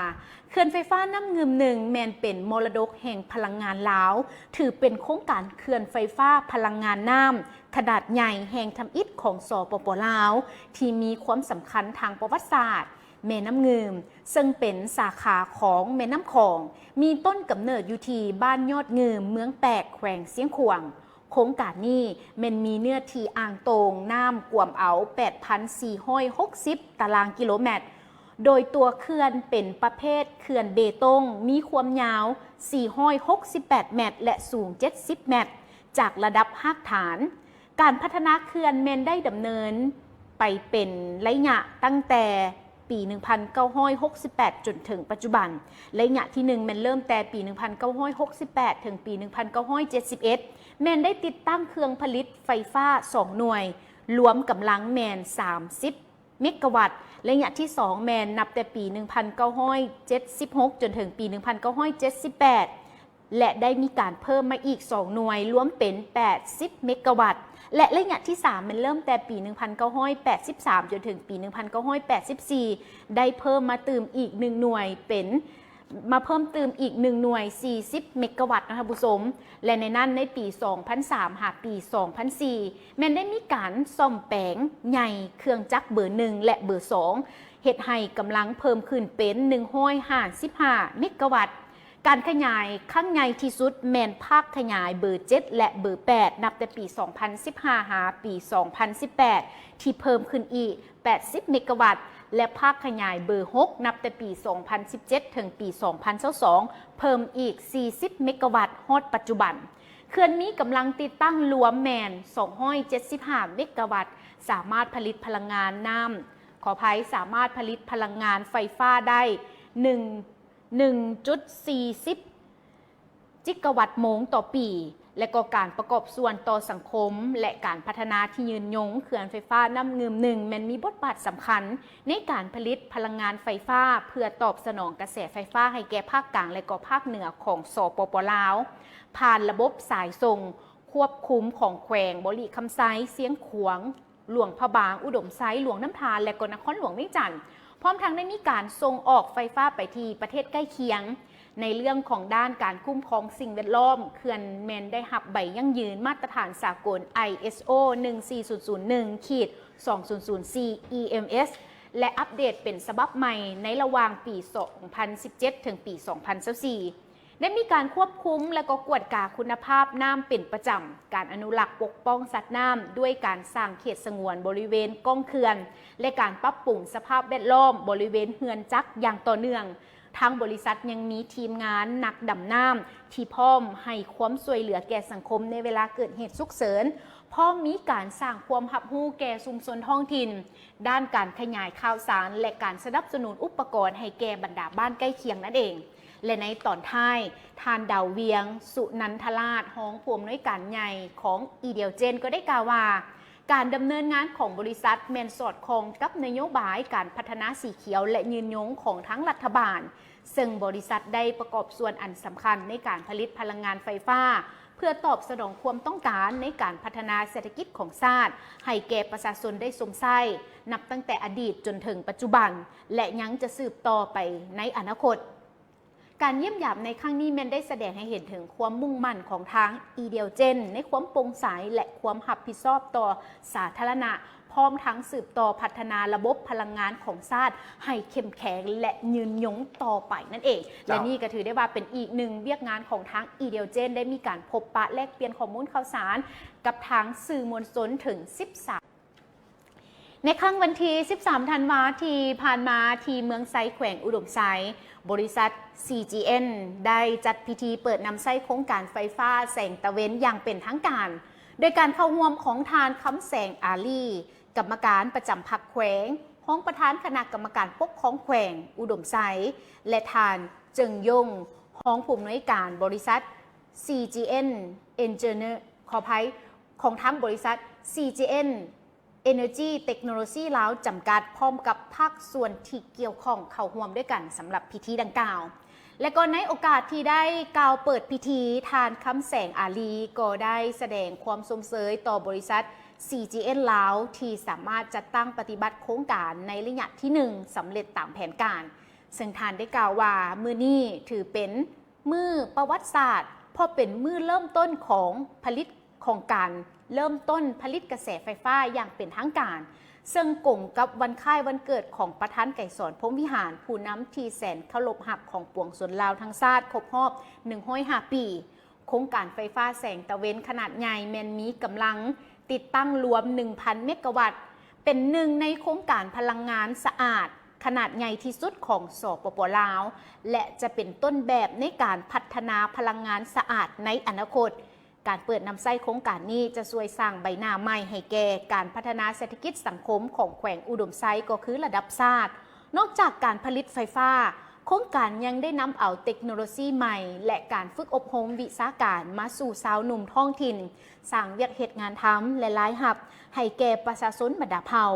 ເຂື່ອນໄຟຟ້ານ້ຳງື່ມໜຶ່ງ ແມ່ນເປັນມໍລະດົກແຫ່ງພະລັງງານລາວ, ຖືເປັນໂຄງການເຂື່ອນໄຟຟ້າພະລັງງານນ້ຳຂະໜາດໃຫຍ່ແຫ່ງທຳອິດຂອງ ສປປ ລາວ ທີ່ມີຄວາມສຳຄັນທາງປະຫວັດສາດ. ແມ່ນ້ຳງື່ມ ເຊິ່ງເປັນສາຂາຂອງແມ່ນ້ຳຂອງ, ມີຕົ້ນກຳເນີດຢູ່ທີ່ບ້ານຍອດງື່ມ ເມືອງແປກ ແຂວງຊຽງຂວາງ. ໂຄງການນີ້ແມ່ນມີເນື້ອທີ່ອ່າງໂຕ່ງນ້ຳກວມເອົາ ແປດພັນສີ່ຮ້ອຍຫົກສິບຕາລາງກິໂລແມັດ, ໂດຍຕົວເຂື່ອນເປັນປະເພດເຂື່ອນເບຕົງ, ມີຄວາມຍາວສີ່ຮ້ອຍຫົກສິບແປດແມັດ ແລະ ສູງເຈັດສິບແມັດ ຈາກລະດັບຮາກຖານ. ການພັດທະນາເຂື່ອນແມ່ນໄດ້ດຳເນີນໄປເປັນໄລຍະຕັ້ງແຕ່ ປີໜຶ່ງພັນເກົ້າຮ້ອຍຫົກສິບແປດ ຈົນເຖິງປັດຈຸບັນ. ໄລຍະທີໜຶ່ງແມ່ນເລີ່ມແຕ່ປີໜຶ່ງພັນເກົ້າຮ້ອຍຫົກສິບແປດ ເຖິງປີໜຶ່ງພັນເກົ້າຮ້ອຍເຈັດສິບເອັດ ແມ່ນໄດ້ຕິດຕັ້ງເຄື່ອງຜະລິດໄຟຟ້າສອງໜ່ວຍ, ລວມກຳລັງແມ່ນສາມສິບເມກາວັດ. ໄລຍະທີສອງແມ່ນນັບແຕ່ປີໜຶ່ງພັນເກົ້າຮ້ອຍເຈັດສິບຫົກ ຈົນເຖິງປີໜຶ່ງພັນເກົ້າຮ້ອຍເຈັດສິບແປດ ແລະ ໄດ້ມີການເພີ່ມມາອີກສອງໜ່ວຍ, ລວມເປັນແປດສິບເມກາວັດ ແລະ ໄລຍະທີສາມແມ່ນເລີ່ມແຕ່ປີໜຶ່ງພັນເກົ້າຮ້ອຍແປດສິບສາມ ຈົນເຖິງປີໜຶ່ງພັນເກົ້າຮ້ອຍແປດສິບສີ່ ໄດ້ເພີ່ມມາຕື່ມອີກໜຶ່ງໜ່ວຍ ເປັນ ມາເພີ່ມຕື່ມອີກໜຶ່ງໜ່ວຍ ສີ່ສິບເມກາວັດ ເນາະທ່ານຜູ້ຊົມ. ແລະ ໃນນັ້ນໃນປີສອງພັນສາມ ຫາປີສອງພັນສີ່ ແມ່ນໄດ້ມີການສ້ອມແປງໃຫຍ່ເຄື່ອງຈັກເບີໜຶ່ງ ແລະ ເບີສອງ ເຮັດໃຫ້ກຳລັງເພີ່ມຂຶ້ນເປັນໜຶ່ງຮ້ອຍຫ້າສິບຫ້າເມກາວັດ. ການຂະຫຍາຍຄັ້ງໃຫຍ່ທີ່ສຸດແມ່ນພາກຂະຫຍາຍເບີເຈັດ ແລະ ເບີແປດ ນັບແຕ່ປີສອງພັນສິບຫ້າ ຫາປີສອງພັນສິບແປດ ທີ່ເພີ່ມຂຶ້ນອີກແປດສິບເມກາວັດ ແລະ ພາກຂະຫຍາຍເບີຫົກ ນັບແຕ່ປີສອງພັນສິບເຈັດ ເຖິງປີສອງພັນຊາວສອງ ເພີ່ມອີກສີ່ສິບເມກາວັດ ຮອດປັດຈຸບັນ. ເຂື່ອນມີກຳລັງຕິດຕັ້ງລວມແມ່ນສອງຮ້ອຍເຈັດສິບຫ້າເມກາວັດ, ສາມາດຜະລິດພະລັງງານນ້ຳ, ຂໍອະໄພ, ສາມາດຜະລິດພະລັງງານໄຟຟ້າໄດ້ໜຶ່ງ ໜຶ່ງຈຸດສີ່ສິບຈິກາວັດໂມງຕໍ່ປີ ແລະ ກໍການປະກອບສ່ວນຕໍ່ສັງຄົມ ແລະ ການພັດທະນາທີ່ຍືນຍົງ. ເຂື່ອນໄຟຟ້ານ້ຳງື່ມໜຶ່ງ ແມ່ນມີບົດບາດສຳຄັນໃນການຜະລິດພະລັງງານໄຟຟ້າ ເພື່ອຕອບສະໜອງກະແສໄຟຟ້າໃຫ້ແກ່ພາກກາງ ແລະ ກໍພາກເໜືອຂອງ ສປປ ລາວ ຜ່ານລະບົບສາຍສົ່ງຄວບຄຸມຂອງແຂວງບໍລິຄຳໄຊ, ຊຽງຂວາງ, ຫຼວງພະບາງ, ອຸດົມໄຊ, ຫຼວງນ້ຳທາ ແລະ ກໍນະຄອນຫຼວງວຽງຈັນ, ພ້ອມທັງໄດ້ມີການສົ່ງອອກໄຟຟ້າໄປທີ່ປະເທດໃກ້ຄຽງ. ໃນເລື່ອງຂອງດ້ານການຄຸ້ມຄອງສິ່ງແວດລ້ອມ, ເຂື່ອນແມ່ນໄດ້ຮັບໃບຢັ້ງຢືນມາດຕະຖານສາກົນ ໄອເອສໂອ ໜຶ່ງສີ່ສູນສູນໜຶ່ງ ສອງສູນສູນສີ່ ອີເອັມເອສ ແລະ ອັບເດດເປັນສະບັບໃໝ່ໃນລະຫວ່າງປີສອງພັນສິບເຈັດ ເຖິງປີສອງພັນຊາວສີ່. ໄດ້ມີການຄວບຄຸມ ແລະ ກໍກວດກາຄຸນນະພາບນ້ຳເປັນປະຈຳ, ການອະນຸລັກປົກປ້ອງສັດນ້ຳດ້ວຍການສ້າງເຂດສະຫງວນບໍລິເວນກ້ອງເຂື່ອນ ແລະ ການປັບປຸງສະພາບແວດລ້ອມບໍລິເວນເຮືອນຈັກຢ່າງຕໍ່ເນື່ອງ. ທາງບໍລິສັດຍັງມີທີມງານນັກດຳນ້ຳທີ່ພ້ອມໃຫ້ຄວາມຊ່ວຍເຫຼືອແກ່ສັງຄົມໃນເວລາເກີດເຫດສຸກເສີນ, ພ້ອມມີການສ້າງຄວາມຮັບຮູ້ແກ່ຊຸມຊົນທ້ອງຖິ່ນ ດ້ານການຂະຫຍາຍຂ່າວສານ ແລະ ການສະໜັບສະໜູນອຸປະກອນໃຫ້ແກ່ບັນດາບ້ານໃກ້ຄຽງນັ້ນເອງ. ແລະໃນຕອນທ້າຍ, ທ່ານ ດາວວຽງ ສຸນັນທະລາດ ຮອງຜູ້ອຳນວຍການໃຫຍ່ຂອງ ອີເດວເຈນ ກໍໄດ້ກ່າວວ່າ ການດຳເນີນງານຂອງບໍລິສັດແມ່ນສອດຄ່ອງກັບນະໂຍບາຍການພັດທະນາສີຂຽວ ແລະ ຍືນຍົງຂອງທາງລັດຖະບານ, ເຊິ່ງບໍລິສັດໄດ້ປະກອບສ່ວນອັນສຳຄັນໃນການຜະລິດພະລັງງານໄຟຟ້າ ເພື່ອຕອບສະໜອງຄວາມຕ້ອງການໃນການພັດທະນາເສດຖະກິດຂອງຊາດ ໃຫ້ແກ່ປະຊາຊົນໄດ້ຊົມໃຊ້ ນັບຕັ້ງແຕ່ອະດີດຈົນເຖິງປັດຈຸບັນ ແລະ ຍັງຈະສືບຕໍ່ໄປໃນອະນາຄົດ. ການຢ້ຽມຢາມໃນຄັ້ງນີ້ແມ່ນໄດ້ສະແດງໃຫ້ເຫັນເຖິງຄວາມມຸ່ງໝັ້ນຂອງທາງ ອີເດວເຈນ ໃນຄວາມໂປ່ງໃສ ແລະ ຄວາມຮັບຜິດຊອບຕໍ່ສາທາລະນະ, ພ້ອມທັງສືບຕໍ່ພັດທະນາລະບົບພະລັງງານຂອງຊາດໃຫ້ເຂັ້ມແຂງ ແລະ ຍືນຍົງຕໍ່ໄປນັ້ນເອງ. ເຈົ້າ. ແລະ ນີ້ກໍຖືໄດ້ວ່າເປັນອີກໜຶ່ງວຽກງານຂອງທາງ ອີເດວເຈນ ໄດ້ມີການພົບປະແລກປ່ຽນຂໍ້ມູນຂ່າວສານກັບທາງສື່ມວນຊົນເຖິງສິບສາມ ໃນຄ່ຳວັນທີສິບສາມທັນວາທີ່ຜ່ານມາ ທີ່ເມືອງໄຊ ແຂວງອຸດົມໄຊ, ບໍລິສັດ ຊີຈີເອັນ ໄດ້ຈັດພິທີເປີດນຳໃຊ້ໂຄງການໄຟຟ້າແສງຕາເວັນຢ່າງເປັນທາງການ ໂດຍການເຂົ້າຮ່ວມຂອງທ່ານ ຄຳແສງ ອາລີ ກຳມະການປະຈຳພັກແຂວງ, ຮອງປະທານຄະນະກຳມະການປົກຄອງແຂວງອຸດົມໄຊ ແລະ ທ່ານ ເຈິງຢົງ ຮອງຜູ້ອຳນວຍການບໍລິສັດ ຊີຈີເອັນ ເອັນເຈີເນີ ຂໍອະໄພ ຂອງທາງບໍລິສັດ ຊີຈີເອັນ ເອເນີຈີ ເຕັກໂນໂລຊີ ລາວ ຈຳກັດ ພ້ອມກັບພາກສ່ວນທີ່ກ່ຽວຂ້ອງເຂົ້າຮ່ວມດ້ວຍກັນສຳລັບພິທີດັ່ງກ່າວ. ແລະ ກໍໃນໂອກາດທີ່ໄດ້ກ່າວເປີດພິທີ, ທ່ານ ຄຳແສງ ອາລີ ກໍໄດ້ສະແດງຄວາມຊົມເຊີຍຕໍ່ບໍລິສັດ ຊີຈີເອັນ ລາວ ທີ່ສາມາດຈັດຕັ້ງປະຕິບັດໂຄງການໃນໄລຍະທີໜຶ່ງສຳເລັດຕາມແຜນການ, ເຊິ່ງທ່ານໄດ້ກ່າວວ່າ ມື້ນີ້ຖືເປັນ ມື້ປະຫວັດສາດ ເພາະເປັນມື້ເລີ່ມຕົ້ນຂອງຜະລິດ ຂອງການເລີ່ມຕົ້ນຜະລິດກະແສໄຟຟ້າຢ່າງເປັນທາງການ, ເຊິ່ງກົງກັບວັນຄ້າຍວັນເກີດຂອງປະທານໄກສອນ ພົມວິຫານ ຜູ້ນຳທີ່ແສນເຄົາລົບຮັກຂອງປວງຊົນລາວທັງຊາດ ຄົບຮອບໜຶ່ງຮ້ອຍຫ້າປີ. ໂຄງການໄຟຟ້າແສງຕາເວັນຂະໜາດໃຫຍ່ແມ່ນມີກຳລັງຕິດຕັ້ງລວມໜຶ່ງພັນເມກາວັດ, ເປັນໜຶ່ງໃນໂຄງການພະລັງງານສະອາດຂະໜາດໃຫຍ່ທີ່ສຸດຂອງ ສປປ ລາວ ແລະ ຈະເປັນຕົ້ນແບບໃນການພັດທະນາພະລັງງານສະອາດໃນອະນາຄົດ. ການເປີດນຳໃຊ້ໂຄງການນີ້ຈະຊ່ວຍສ້າງໃບໜ້າໃໝ່ໃຫ້ແກ່ການພັດທະນາເສດຖະກິດສັງຄົມຂອງແຂວງອຸດົມໄຊ ກໍຄືລະດັບຊາດ. ນອກຈາກການຜະລິດໄຟຟ້າ, ໂຄງການຍັງໄດ້ນຳເອົາເຕັກໂນໂລຊີໃໝ່ ແລະ ການຝຶກອົບຮົມວິຊາການມາສູ່ຊາວໜຸ່ມທ້ອງຖິ່ນ, ສ້າງວຽກເຮັດງານທຳ ແລະ ລາຍຮັບໃຫ້ແກ່ປະຊາຊົນບັນດາເຜົ່າ.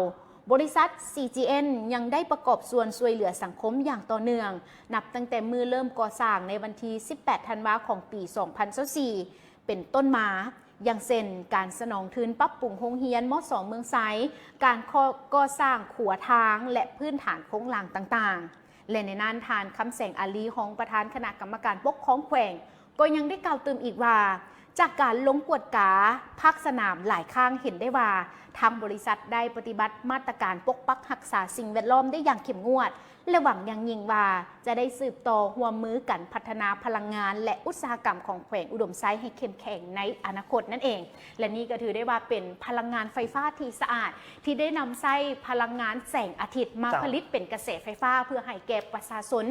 ບໍລິສັດ ຊີຈີເອັນ ຍັງໄດ້ປະກອບສ່ວນຊ່ວຍເຫຼືອສັງຄົມຢ່າງຕໍ່ເນື່ອງ, ນັບຕັ້ງແຕ່ມື້ເລີ່ມກໍ່ສ້າງໃນວັນທີສິບແປດທັນວາຂອງປີສອງພັນຊາວສີ່ ເປັນຕົ້ນມາ, ຢ່າງເຊັ່ນ ການສະໜອງທຶນປັບປຸງໂຮງຮຽນ ມສ ເມືອງໄຊ, ການກໍ່ ກໍ່ສ້າງຂົວທາງ ແລະ ພື້ນຖານໂຄງລ່າງຕ່າງໆ ແລະ ໃນນັ້ນ ທ່ານ ຄຳແສງ ອາລີ ຮອງປະທານຄະນະກຳມະການປົກຄອງແຂວງ ກໍຍັງໄດ້ກ່າວຕື່ມອີກວ່າ ຈາກການລົງກວດກາພາກສະໜາມຫຼາຍຄັ້ງ ເຫັນໄດ້ວ່າ ທາງບໍລິສັດໄດ້ປະຕິບັດມາດຕະການປົກປັກຮັກສາສິ່ງແວດລ້ອມໄດ້ຢ່າງເຂັ້ມງວດ ແລະ ຫວັງຢ່າງຍິ່ງວ່າຈະໄດ້ສືບຕໍ່ຮ່ວມມືກັນພັດທະນາພະລັງງານ ແລະ ອຸດສາຫະກຳຂອງແຂວງອຸດົມໄຊໃຫ້ເຂັ້ມແຂງໃນອະນາຄົດນັ້ນເອງ. ແລະ ນີ້ກໍຖືໄດ້ວ່າເປັນພະລັງງານໄຟຟ້າທີ່ສະອາດ ທີ່ໄດ້ນຳໃຊ້ພະລັງງານແສງອາທິດມາ ເຈົ້າ ຜະລິດເປັນກະແສໄຟຟ້າ ເພື່ອໃຫ້ແກ່ປະຊາຊົນ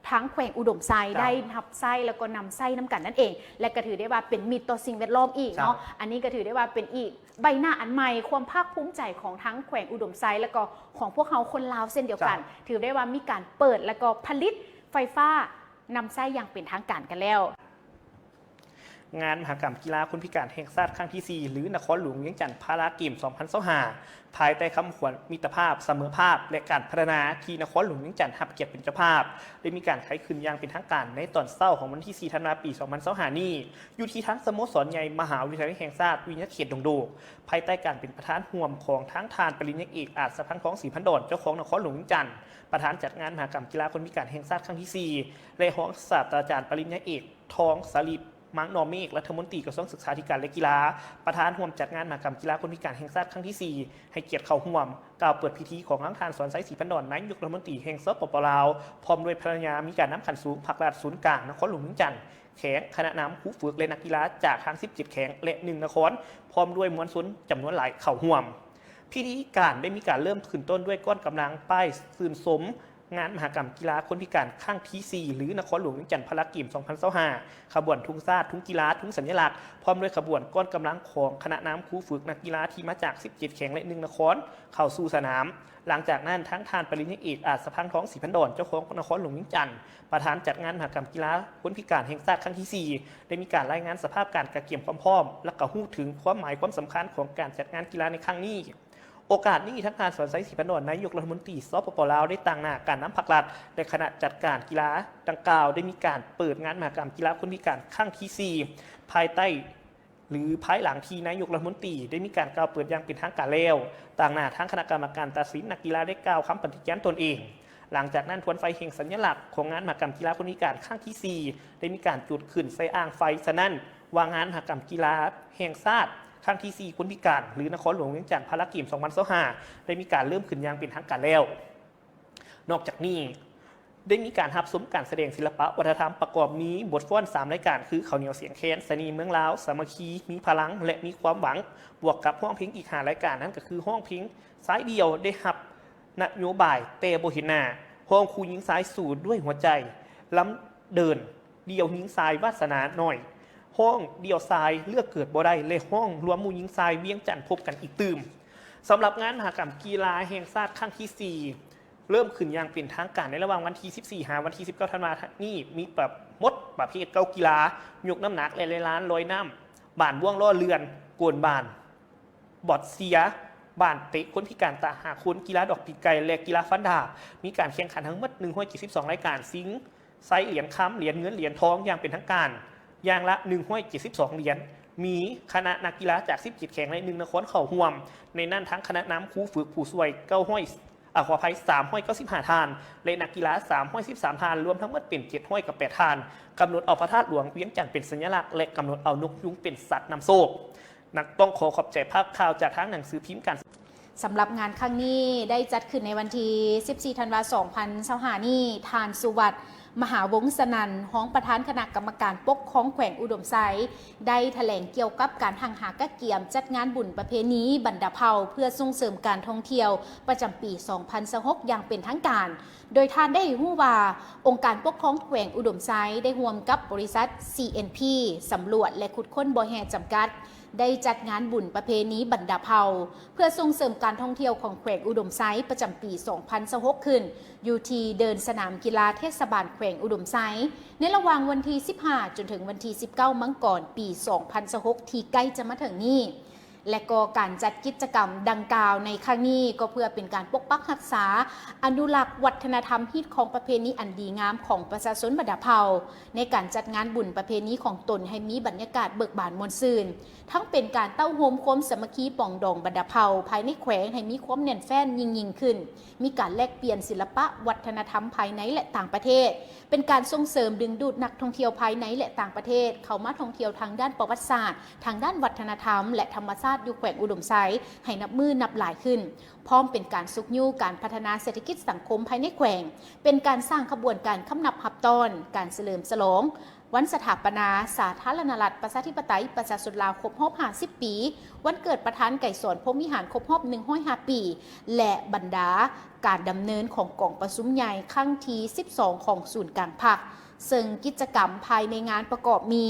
ທາງແຂວງອຸດົມໄຊ ເຈົ້າ ໄດ້ຮັບໃຊ້ ແລ້ວກໍນຳໃຊ້ນຳກັນນັ້ນເອງ ແລະ ກໍຖືໄດ້ວ່າເປັນມິດຕໍ່ສິ່ງແວດລ້ອມອີກເນາະ. ເຈົ້າ ອັນນີ້ກໍຖືໄດ້ວ່າເປັນອີກ ໃບໜ້າອັນໃໝ່, ຄວາມພາກພູມໃຈຂອງທັງແຂວງອຸດົມໄຊ ແລະ ກໍຂອງພວກເຮົາຄົນລາວເຊັ່ນດຽວກັນ. ເຈົ້າ ຖືໄດ້ວ່າມີການເປີດ ແລະ ກໍຜະລິດໄຟຟ້ານຳໃຊ້ຢ່າງເປັນທາງການກັນແລ້ວ. ງານມະຫະກຳກິລາຄົນພິການແຫ່ງຊາດຄັ້ງທີສີ່ ຫຼື ນະຄອນຫຼວງວຽງຈັນພາລາເກມສອງພັນຊາວຫ້າ ພາຍໃຕ້ຄຳຂວັນມິດຕະພາບ, ສະເໝີພາບ ແລະ ການພັດທະນາ ທີ່ນະຄອນຫຼວງວຽງຈັນຮັບກຽດເປັນເຈົ້າພາບ ໄດ້ມີການໄຂຂຶ້ນຢ່າງເປັນທາງການໃນຕອນເຊົ້າຂອງວັນທີສີ່ ທັນວາ ປີສອງພັນຊາວຫ້ານີ້ ຢູ່ທີ່ທາງສະໂມສອນໃຫຍ່ມະຫາວິທະຍາໄລແຫ່ງຊາດ ວິທະຍາເຂດດົງໂດກ ພາຍໃຕ້ການເປັນປະທານຮ່ວມຂອງທັງທ່ານປະລິນຍາເອກ ອາດສະພັນທອງ ສີພັນດອນ ເຈົ້າຂອງນະຄອນຫຼວງວຽງຈັນ, ປະທານຈັດງານມະຫະກຳກິລາຄົນພິການແຫ່ງຊາດຄັ້ງທີສີ່ ແລະ ຮອງສາດສະດາຈານປະລິນຍາເອກ ທອງສາລີບ ມັງນໍເມກ ລັດຖະມົນຕີກະຊວງສຶກສາທິການ ແລະ ກິລາ, ປະທານຮ່ວມຈັດງານມະຫະກຳກິລາຄົນພິການແຫ່ງຊາດຄັ້ງທີສີ່ ໃຫ້ກຽດເຂົ້າຮ່ວມ. ກ່າວເປີດພິທີຂອງທາງທ່ານ ສອນໄຊ ສີພັນດອນ ນາຍົກລັດຖະມົນຕີແຫ່ງ ສປປ ລາວ ພ້ອມດ້ວຍພັນລະຍາ ມີການນຳຂັ້ນສູງ ພັກລັດສູນກາງນະຄອນຫຼວງວຽງຈັນ, ແຂວງ, ຄະນະນຳ, ຄູຝຶກ ແລະ ນັກກິລາຈາກທັງສິບເຈັດແຂວງ ແລະ ໜຶ່ງນະຄອນ ພ້ອມດ້ວຍມວນຊົນຈຳນວນຫຼາຍເຂົ້າຮ່ວມ. ພິທີການໄດ້ມີການເລີ່ມຂຶ້ນຕົ້ນດ້ວຍກ້ອນກຳລັງປ້າຍຊື່ນຊົມ ງານມະຫະກຳກິລາຄົນພິການຄັ້ງທີສີ່ ຫຼື ນະຄອນຫຼວງວຽງຈັນພາລາເກມສອງພັນຊາວຫ້າ ຂະບວນທຸງຊາດ, ທຸງກິລາ, ທຸງສັນຍະລັກ ພ້ອມດ້ວຍຂະບວນກ້ອນກຳລັງຂອງຄະນະນຳຄູຝຶກນັກກິລາທີ່ມາຈາກສິບເຈັດແຂວງ ແລະ ໜຶ່ງນະຄອນ ເຂົ້າສູ່ສະໜາມ. ຫຼັງຈາກນັ້ນ ທາງທ່ານປະລິນຍາເອກ ອາດສະພັງທອງ ສີພັນດອນ ເຈົ້າຄອງນະຄອນຫຼວງວຽງຈັນ ປະທານຈັດງານມະຫະກຳກິລາຄົນພິການແຫ່ງຊາດຄັ້ງທີສີ່ ໄດ້ມີການລາຍງານສະພາບການກະກຽມຄວາມພ້ອມ ແລະ ກະຮູ້ເຖິງຄວາມໝາຍຄວາມສຳຄັນຂອງການຈັດງານກິລາໃນຄັ້ງນີ້. ໂອກາດນີ້ ທາງທ່ານ ສອນໄຊ ສີພັນດອນ ນາຍົກລັດຖະມົນຕີ ສປປ ລາວ ໄດ້ຕາງໜ້າການນຳພັກລັດ ແລະ ຄະນະຈັດການກິລາດັ່ງກ່າວ ໄດ້ມີການເປີດງານມະຫະກຳກິລາຄົນພິການຄັ້ງທີສີ່ ພາຍໃຕ້ ຫຼື ພາຍຫຼັງທີ່ນາຍົກລັດຖະມົນຕີໄດ້ມີການກ່າວເປີດຢ່າງເປັນທາງການແລ້ວ, ຕາງໜ້າທາງຄະນະກຳມະການຕັດສິນນັກກິລາໄດ້ກ່າວຄຳປະຕິຍານຕົນເອງ. ຫຼັງຈາກນັ້ນ ທວນໄຟແຫ່ງສັນຍະລັກຂອງງານມະຫະກຳກິລາຄົນພິການຄັ້ງທີສີ່ ໄດ້ມີການຈຸດຂຶ້ນໃສ່ອ່າງໄຟສະນັ້ນວ່າ ງານມະຫະກຳກິລາແຫ່ງຊາດຄັ້ງທີສີ່ ຄົນພິການ ຫຼື ນະຄອນຫຼວງວຽງຈັນພາລາເກມສອງພັນຊາວຫ້າ ໄດ້ມີການເລີ່ມຂຶ້ນຢ່າງເປັນທາງການແລ້ວ. ນອກຈາກນີ້ ໄດ້ມີການຮັບຊົມການສະແດງສິລະປະວັດທະນະທຳ ປະກອບມີບົດຟ້ອນສາມລາຍການ ຄື ເຂົ້າໜຽວສຽງແຄນ, ສະເໜ່ເມືອງລາວ, ສາມັກຄີມີພະລັງ ແລະ ມີຄວາມຫວັງ, ບວກກັບຮ້ອງເພງອີກຫ້າລາຍການ ນັ້ນກໍຄື ຮ້ອງເພງຊາຍດ່ຽວໄດ້ຮັບນະໂຍບາຍແຕ່ບໍ່ເຫັນໜ້າ, ຮ້ອງຄູ່ຍິງຊາຍສູ້ດ້ວຍຫົວໃຈ, ລຳເດີນດ່ຽວຍິງຊາຍວາສະໜາໜ້ອຍ, ຮ້ອງດ່ຽວຊາຍເລືອກເກີດບໍ່ໄດ້ ແລະ ຮ້ອງລວມໝູ່ຍິງຊາຍວຽງຈັນພົບກັນອີກຕື່ມ. ສຳລັບງານມະຫະກຳກິລາແຫ່ງຊາດຄັ້ງທີສີ່ ເລີ່ມຂຶ້ນຢ່າງເປັນທາງການໃນລະຫວ່າງວັນທີສິບສີ່ ຫາວັນທີສິບເກົ້າ ທັນວານີ້ ມີປະ ໝົດປະເພດເກົ້າກິລາ, ຍົກນ້ຳໜັກ ແລະ ລອຍນ້ຳ, ບານບ້ວງລໍ້ເລື່ອນ, ໂກນບານ, ບອດເຊຍ, ບານເຕະຄົນພິການຕາຫ້າຄົນ, ກິລາດອກປີກໄກ່ ແລະ ກິລາຟັນດາບ. ມີການແຂ່ງຂັນທັງໝົດໜຶ່ງຮ້ອຍເຈັດສິບສອງລາຍການ, ຊິງ ໄຊຫຼຽນຄຳ, ຫຼຽນເງິນ, ຫຼຽນທອງຢ່າງເປັນທາງການ. ຢ່າງລະໜຶ່ງຮ້ອຍເຈັດສິບສອງຫຼຽນ, ມີຄະນະນັກກິລາຈາກສິບເຈັດແຂວງ ແລະ ໜຶ່ງນະຄອນເຂົ້າຮ່ວມ, ໃນນັ້ນທັງຄະນະນຳ, ຄູຝຶກ, ຜູ້ຊ່ວຍ ເກົ້າຮ້ອຍ ອາ ຂໍອະໄພ ສາມຮ້ອຍເກົ້າສິບຫ້າທ່ານ ແລະ ນັກກິລາ ສາມຮ້ອຍສິບສາມທ່ານ, ລວມທັງໝົດເປັນ ເຈັດຮ້ອຍກັບແປດທ່ານ. ກຳນົດເອົາພະທາດຫຼວງວຽງຈັນເປັນສັນຍະລັກ ແລະ ກຳນົດເອົານົກຍຸງເປັນສັດນຳໂຊກ. ນະ ຕ້ອງຂໍຂອບໃຈພາບຂ່າວຈາກທາງໜັງສືພິມການ ສຳລັບງານຄັ້ງນີ້ໄດ້ຈັດຂຶ້ນໃນວັນທີສິບສີ່ ທັນວາ ສອງພັນຊາວຫ້ານີ້, ທ່ານ ສຸວັດ ມະຫາວົງສະນັນ ຮອງປະທານຄະນະກຳມະການປົກຄອງແຂວງອຸດົມໄຊ ໄດ້ຖະແຫຼງກ່ຽວກັບການຮັ່ງຫາກະກຽມຈັດງານບຸນປະເພນີບັນດາເຜົ່າ ເພື່ອສົ່ງເສີມການທ່ອງທ່ຽວປະຈຳປີສອງພັນຊາວຫົກຢ່າງເປັນທາງການ, ໂດຍທ່ານໄດ້ໃຫ້ຮູ້ວ່າ ອົງການປົກຄອງແຂວງອຸດົມໄຊໄດ້ຮ່ວມກັບບໍລິສັດ ຊີເອັນພີ ສຳຫຼວດ ແລະ ຂຸດຄົ້ນບໍ່ແຮ່ຈຳກັດ ໄດ້ຈັດງານບຸນປະເພນີບັນດາເຜົ່າ ເພື່ອສົ່ງເສີມການທ່ອງທ່ຽວຂອງແຂວງອຸດົມໄຊປະຈຳປີສອງພັນຊາວຫົກຂຶ້ນ ຢູ່ທີ່ເດີ່ນສະໜາມກິລາເທດສະບານແຂວງອຸດົມໄຊ ໃນລະຫວ່າງວັນທີສິບຫ້າ ຈົນເຖິງວັນທີສິບເກົ້າ ມັງກອນ ປີສອງພັນຊາວຫົກ ທີ່ໃກ້ຈະມາເຖິງນີ້. ແລະ ກໍການຈັດກິດຈະກຳດັ່ງກ່າວໃນຄັ້ງນີ້ ກໍເພື່ອເປັນການປົກປັກຮັກສາ, ອະນຸລັກວັດທະນະທຳ, ຮີດຄອງປະເພນີອັນດີງາມຂອງປະຊາຊົນບັນດາເຜົ່າ ໃນການຈັດງານບຸນປະເພນີຂອງຕົນໃຫ້ມີບັນຍາກາດເບີກບານມ່ວນຊື່ນ, ທັງເປັນການເຕົ້າໂຮມຄວາມສາມັກຄີປອງດອງບັນດາເຜົ່າພາຍໃນແຂວງໃຫ້ມີຄວາມແໜ້ນແຟ້ນຍິ່ງໆຂຶ້ນ, ມີການແລກປ່ຽນສິລະປະວັດທະນະທຳພາຍໃນ ແລະ ຕ່າງປະເທດ, ເປັນການສົ່ງເສີມດຶງດູດນັກທ່ອງທ່ຽວພາຍໃນ ແລະ ຕ່າງປະເທດ ເຂົ້າມາທ່ອງທ່ຽວທາງດ້ານປະຫວັດສາດ, ທາງດ້ານວັດທະນະທຳ ແລະ ທຳມະຊາດຢູ່ແຂວງອຸດົມໄຊ ໃຫ້ນັບມື້ນັບຫຼາຍຂຶ້ນ, ພ້ອມເປັນການຊຸກຍູ້ການພັດທະນາເສດຖະກິດສັງຄົມພາຍໃນແຂວງ, ເປັນການສ້າງຂະບວນການຄຳນັບຮັບຕ້ອນການສະເຫຼີມສະຫຼອງ ວັນສະຖາປະນາສາທາລະນະລັດ ປະຊາທິປະໄຕ ປະຊາຊົນລາວ ຄົບຮອບຫ້າສິບປີ, ວັນເກີດປະທານໄກສອນ ພົມວິຫານ ຄົບຮອບໜຶ່ງຮ້ອຍຫ້າປີ ແລະ ບັນດາການດຳເນີນຂອງກອງປະຊຸມໃຫຍ່ຄັ້ງທີສິບສອງຂອງສູນກາງພັກ, ເຊິ່ງກິດຈະກຳພາຍໃນງານປະກອບມີ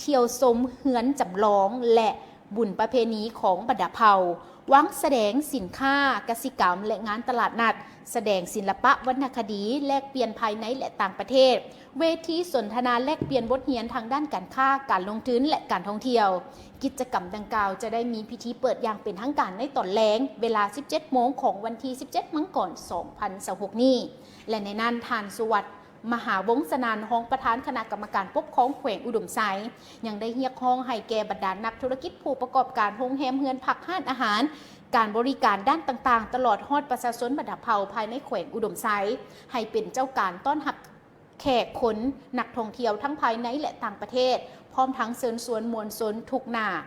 ທ່ຽວຊົມເຮືອນຈຳລອງ ແລະ ບຸນປະເພນີຂອງບັນດາເຜົ່າ, ວັງສະແດງສິນຄ້າກະສິກຳ ແລະ ງານຕະຫຼາດນັດ, ສະແດງສິລະປະວັນນະຄະດີ, ແລກປ່ຽນພາຍໃນ ແລະ ຕ່າງປະເທດ, ເວທີສົນທະນາແລກປ່ຽນບົດຮຽນທາງດ້ານການຄ້າ, ການລົງທຶນ ແລະ ການທ່ອງທ່ຽວ. ກິດຈະກຳດັ່ງກ່າວຈະໄດ້ມີພິທີເປີດຢ່າງເປັນທາງການໃນຕອນແລງ ເວລາສິບເຈັດໂມງຂອງວັນທີສິບເຈັດ ມັງກອນ ສອງພັນຊາວຫົກນີ້ ແລະ ໃນນັ້ນ ທ່ານ ສຸວັດ ມະຫາວົງສະນັນ ຮອງປະທານຄະນະກຳມະການປົກຄອງແຂວງອຸດົມໄຊ ຍັງໄດ້ຮຽກຮ້ອງໃຫ້ແກ່ບັນດານັກທຸລະກິດ, ຜູ້ປະກອບການໂຮງແຮມ, ເຮືອນພັກ, ຮ້ານອາຫານ, ການບໍລິການດ້ານຕ່າງໆ ຕະຫຼອດຮອດປະຊາຊົນບັນດາເຜົ່າພາຍໃນແຂວງອຸດົມໄຊ ໃຫ້ເປັນເຈົ້າການຕ້ອນຮັບແຂກຄົນນັກທ່ອງທ່ຽວທັງພາຍໃນ ແລະ ຕ່າງປະເທດ, ພ້ອມທັງເຊີນຊວນມວນຊົນທຸກໜ້າ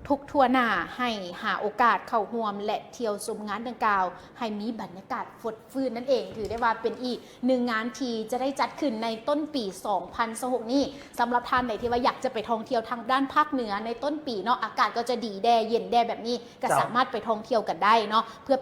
ທຸກທົ່ວໜ້າໃຫ້ຫາໂອກາດເຂົ້າຮ່ວມ ແລະ ທ່ຽວຊົມງານດັ່ງກ່າວ ໃຫ້ມີບັນຍາກາດຟົດຟື້ນນັ້ນເອງ. ຖືໄດ້ວ່າເປັນອີກໜຶ່ງງານທີ່ຈະໄດ້ຈັດຂຶ້ນໃນຕົ້ນປີສອງພັນຊາວຫົກນີ້. ສຳລັບທ່ານໃດທີ່ວ່າຢາກຈະໄປທ່ອງທ່ຽວທາງດ້ານພາກເໜືອໃນຕົ້ນປີເນາະ, ອາກາດກໍຈະດີແດ່ ເຢັນແດ່ແບບນີ້ ກໍ ເຈົ້າ ສາມາດໄປທ່ອງທ່ຽວກັນໄດ້ເນາະ ເພື່ອ